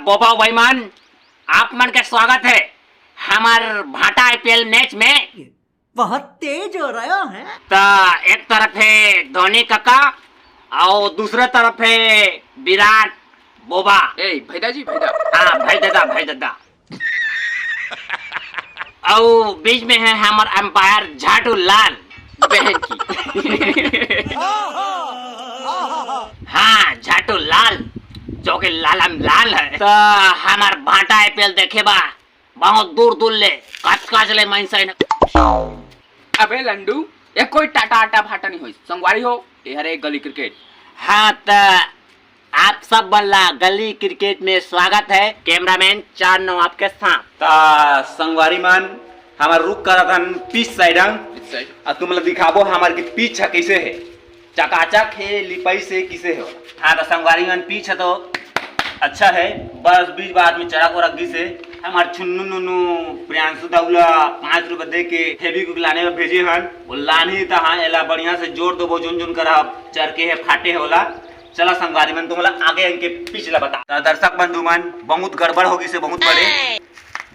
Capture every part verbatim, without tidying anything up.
Boba भाई मन, आप मन के स्वागत है हमर भाटा आईपीएल मैच में। बहुत तेज हो रहा है। त एक तरफ है धोनी काका, और दूसरे तरफ है विराट बोबा। ए भैदा जी, भैदा। हाँ, भाई दादा, भाई दादा। और बीच में है हमर अंपायर झाटू लाल। बहन की। हाँ, झाटू लाल, जो कि लालम लाल है। त हमर भाटा आईपीएल देखे बा बहुत दूर दूर ले, कच कच ले मनसे न। अबे लंडू, ये कोई टाटा आटा भाटा नहीं होइस, संगवारी हो, ये हरे गली क्रिकेट। हाँ, त आप सब मन ला गली क्रिकेट में स्वागत है। कैमरामैन चार नौ आपके साथ। त संगवारी मन, हमर रुख करत हन पिच साइड अंग। Pitch side. अउ तुम ला दिखाबो हमर के पिच ह कइसे हे। चकाचक हे, लिपाई से किसे हो। हाँ, त संगवारी मन, पिच ह तो अच्छा है, बस बीच बात में चरक वरक गिस हे। हमर छुन्नू नुनू प्रियांशु दाऊ ला पाँच रुपया दे के फेविक्विक लाने बर भेजे हन। वो लानही त हाँ, एला बढ़िया से जोर देबो, जोन जोन करा चरके हे, फाटे हे ओला। चला संगवारी मन, तुमला आगे इनके पिच ला बता। त दर्शक बंधु मन, बहुत गड़बड़ हो गिस हे, बहुत बड़े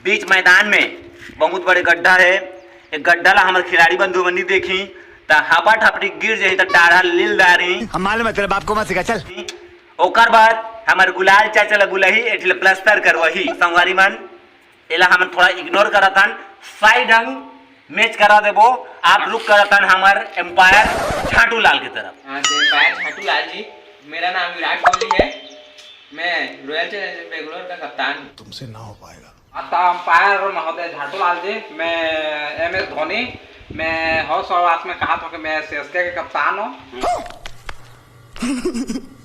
बीच मैदान में बहुत बड़े गड्ढा हे। एक गड्ढा ला हमर खिलाड़ी बंधु मन नहीं देखी, त हपट हपटी गिर जाही, त डाढ़ा लील डारही। हम मालूम है, तेरे बाप को मत सिखा, चल। ओकर बाद हमर गुलाल चाचा ला बुलाही, एठी ला प्लास्टर करवाही। संगवारी मन, एला हमन थोड़ा इग्नोर करत हन, साइड अंग मैच करा देबो। आप रुख करत हन हमर अंपायर झाटू लाल के तरफ। हाँ, तो अंपायर झाटू लाल जी, मेरा नाम विराट कोहली है, मैं रॉयल चैलेंजर्स बेंगलोर का कप्तान हूँ। तुमसे ना हो पाएगा। अतः अंपायर महोदय झाटू लाल जी, मैं एम एस धोनी, मैं हौस हवास में कहा था कि मैं सीएसके के कप्तान हूँ।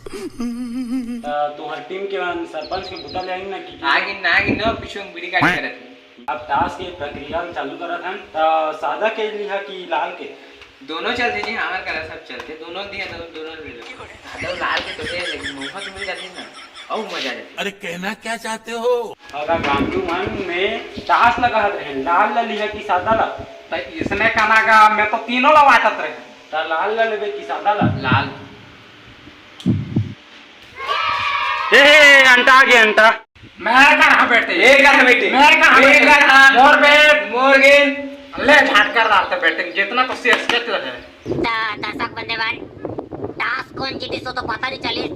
त तुहर टीम के मन सरपंच के बुता ले आइन ना कि आगे ना, आगे ना, पीछे में बीड़ी काट करत। अब ताश के प्रक्रिया चालू करत हन, त सादा के लिहा कि लाल के? दोनों चलते जी, हमार करा सब चलते, दोनों दिया, दोनों, दोनों ले लो। सादा लाल के तो दे, लेकिन मोफत मिल जाती ना, और मजा आ जाती। अरे कहना क्या चाहते हो? अगर रामजू मन में ताश लगा रहन, लाल ला लिहा कि सादा ला? त इसने कहना का, मैं तो तीनों ला बांटत रहे। त लाल ला लेबे कि सादा ला? लाल। ए, ए, ए, अंटा आ गया, अंटा। मैं कहाँ बैठे? ये कहाँ बैठे? मैं कहाँ ये बैठे? कहाँ? मोर बैठ। मोर गेंद। ले, झाटकर डालते बैटिंग, जितना तो सीएसके तो है। द-, दर्शक बंधुगण, टॉस कोन जीतिस, वो तो पता नहीं चलिस,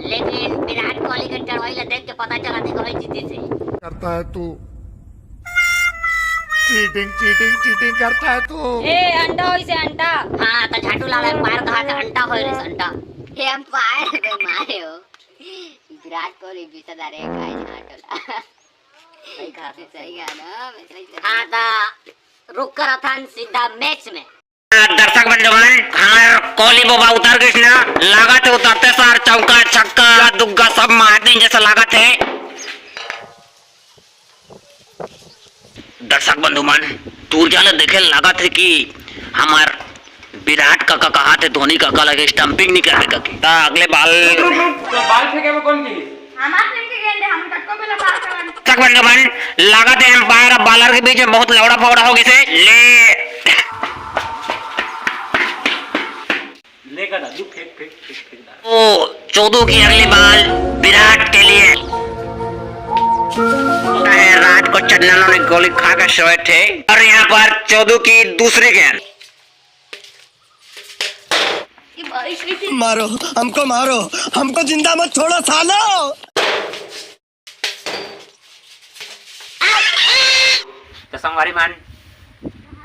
लेकिन विराट कोहली के चढ़वाई ला देख के पता चला थे कि वही जीतिस हे। करता है तू। चीटिंग, चीटिंग, चीटिंग करता है तू। ए, अंटा होइस हे, अंटा। हाँ, त झाटू लाल अंपायर कहा था, अंटा होइस हे, अंटा। हे अंपायर बे मारे हो। विराट कोहली बीस हजार एक भाई झाटू लाल। सही कहा, सही कहा ना, मैं सही कहा। हाँ, त रुख करत हन सीधा मैच में। दर्शक बंधुगण, हमर कोहली बोबा उतर गिस ना, लागत हे उतरते सार चौका, छक्का, दुग्गा सब मार दिन जैसा लागत हे। दर्शक बंधु मन, दूरिहा ले देखे लागत हे कि हमर विराट काका कहात हे धोनी काका लगे स्टंपिंग नहीं करबे कके। त अगले बॉल रुक, रुक, रुक, तो बॉल फेंके में कौन की? हमार टीम के गेंद है, हम कटको बेला पार करन। दर्शक बंधु मन, लागत हे अंपायर अउ बॉलर के बीच में बहुत लौड़ा फौड़ा हो गिस हे। ले। लेकर दादू फेंक, फेंक, फेंक, फेंक दादू। ओ, चौदू की अगली बॉल विराट के लिए। रात को चंदनों ने गोली खा के सोए थे और यहाँ पर चौदू की दूसरी गेंद। मारो, हमको मारो, हमको जिंदा मत छोड़ो सालो। त संगवारी मन,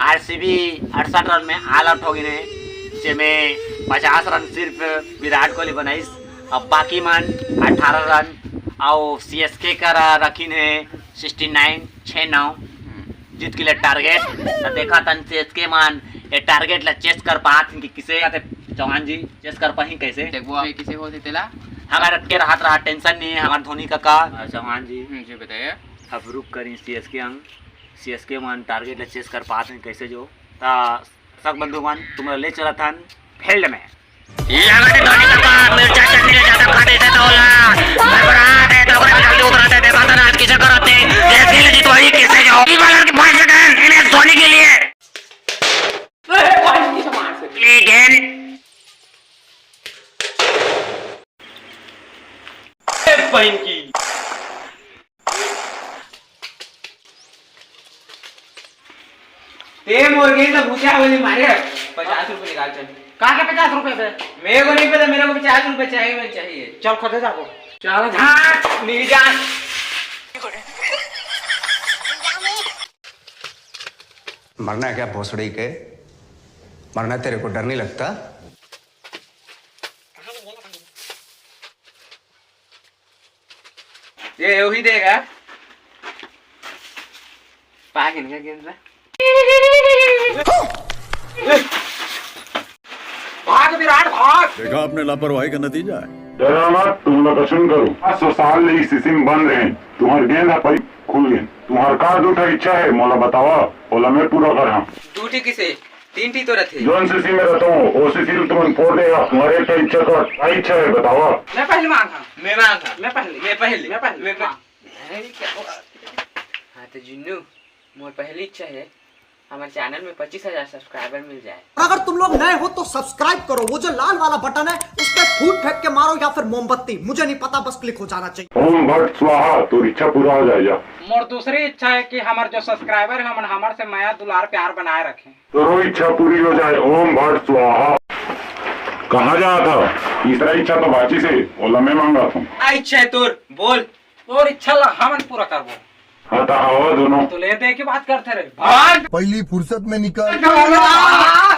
आरसीबी अड़सठ रन में ऑल आउट हो गिन हे, जेमे पचास रन सिर्फ विराट कोहली बनाइस, अब बाकी मन अठारह रन, अउ सीएसके करा रखिन हे सिक्सटी नाइन, छः नौ जीत के लिए टारगेट। त देखत हन सीएसके मन ये टारगेट ला चेस कर पात हन कि किसे, चौहान जी, चेस कर पाही कैसे? देखबो, अभी किसे होथे तेला। हमार के रहत रहा, टेंशन नहीं है, हमार धोनी काका। हाँ, चौहान जी। हम्म, जी बताइए। अब रुख करी सीएसके अंग, सीएसके मन टारगेट ला चेस कर पात हन कैसे जो। त दर्शक बंधु मन, तुमला ले चलत हन फील्ड में। लागत हे धोनी काका मिर्चा चटनी ले जाता खाते से तोला। घबरात हे, तो ओकरे में जल्दी उतराते, देखा था ना आज किसे करते। सीएसके ले जीतवाई किसे जो। ई वाला के पाँच सेकंड, एमएस धोनी के लिए। अगली गेंद। ए, बहन की। ए मोर गेंद भूचा वाली मारे। पचास रुपए निकाल चल। कहाँ के पचास रुपए बे? मेरे को नहीं पता, मेरे को पचास रुपए चाहिए, मैं चाहिए। चल खोदे जाबो। चल झाट नीली जान। मरना है क्या भोसड़ी के? मरना तेरे को डर नहीं लगता? ये वही देगा। पागल का गेंद। भाग विराट, भाग। देखा आपने लापरवाही का नतीजा है। डरा मत, तुमला कछु नइ करूं। पाँच सौ साल ले इही सिसिम बंद रहेन। तुम्हर गेंद ह परी खुल गेन। तुम्हर का दू ठा इच्छा हे, मोला बतावा, ओला मैं पूरा करहूं। दू ठी किसे? तीन ठी तो रथे। जोन सिसिम में रहता हूँ, वो सिसिम तुमन फोड़ देगा। तुम्हारे एक ठा इच्छा तो, का इच्छा हे, बतावा। मैं पहली मांग हूं। मैं मांग हूं। मैं पहली। मैं पहली। मैं पहली। मैं पह-, हाँ। अरे क्या हुआ? हाँ तो जिन्नू, मोर पहली इच्छा हे, हमारे चैनल में पच्चीस हजार सब्सक्राइबर मिल जाए। और अगर तुम लोग नए हो तो सब्सक्राइब करो, वो जो लाल वाला बटन है उस पर फूट फेंक के मारो या फिर मोमबत्ती, मुझे नहीं पता, बस क्लिक हो जाना चाहिए। ओम भट स्वाहा, तोर इच्छा पूरा हो जाए जा। मोर दूसरी इच्छा हे कि हमार जो सब्सक्राइबर हे, हमन हमर से मया दुलार प्यार बनाए रखें। तोरो इच्छा पूरी हो जाए, ओम भट स्वाहा। कहाँ जात हस? तीसरा इच्छा तो बाचिस हे, ओला मैं मांगत हूँ। आ इच्छा हे तोर, बोल। तोर इच्छा ला हमन पूरा करबो। हाँ, त आवा दोनों। तो ले दे के बात करते रहे। भाग। पहली फुर्सत में निकल। भाग।